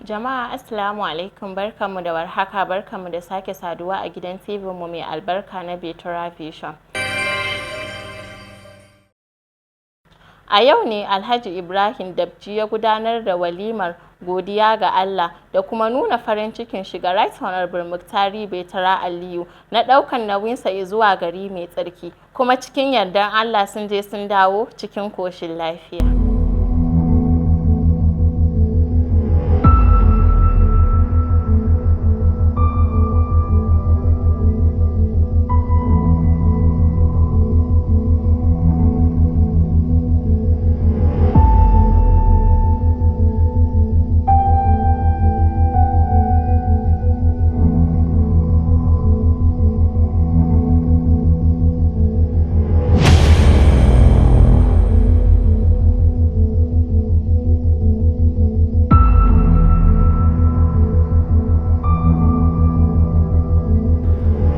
Jama'a, Assalamu alaikum, barkanmu da warhaka, barkanmu da sake saduwa a gidan TV mu mai albarka na Betora Vision. A yau ne Alhaji Ibrahim Dapchi ya gudanar da walimar godiya ga Allah da kuma nuna farin cikin shi ga Right Honorable Muktari Betara Aliyu na ɗaukan nauyinsa zuwa gari mai tsarki, kuma cikin yardar Allah sun je sun dawo cikin koshin lafiya.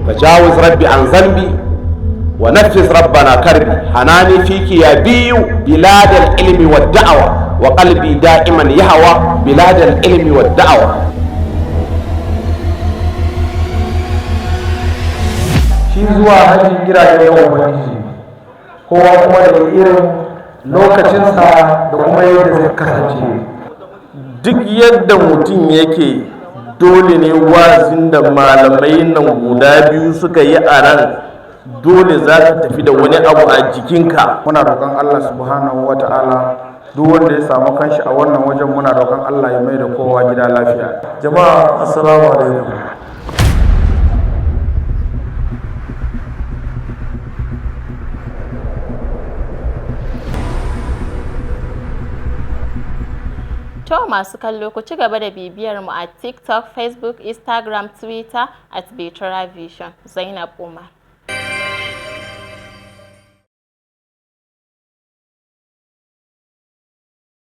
تجاوز ربي عن ذنبي ونفذ ربنا كربي حناني فيك يا بي بلاد العلم والدعوة وقلبي دائما يهوى بلاد العلم والدعوة. Shi zuwa hajji gidajen yawan Ubangiji, kowa kuma da irin lokacinsa da kuma yadda zai kasance. Duk yadda mutum yake, dole ne wazin da malamai nan guda biyu suka yi a nan, dole za ka tafi da wani abu a jikinka. Muna roƙon Allah Subhanahu wa Ta'ala, duk wanda ya samu kanshi a wannan wajen, muna roƙon Allah ya mai da kowa gida lafiya. Jama'a, assalamu alaikum. To masu kallo, ku ci gaba da bibiyar mu a TikTok, Facebook, Instagram, Twitter at Betora Vision. Zainab Umar.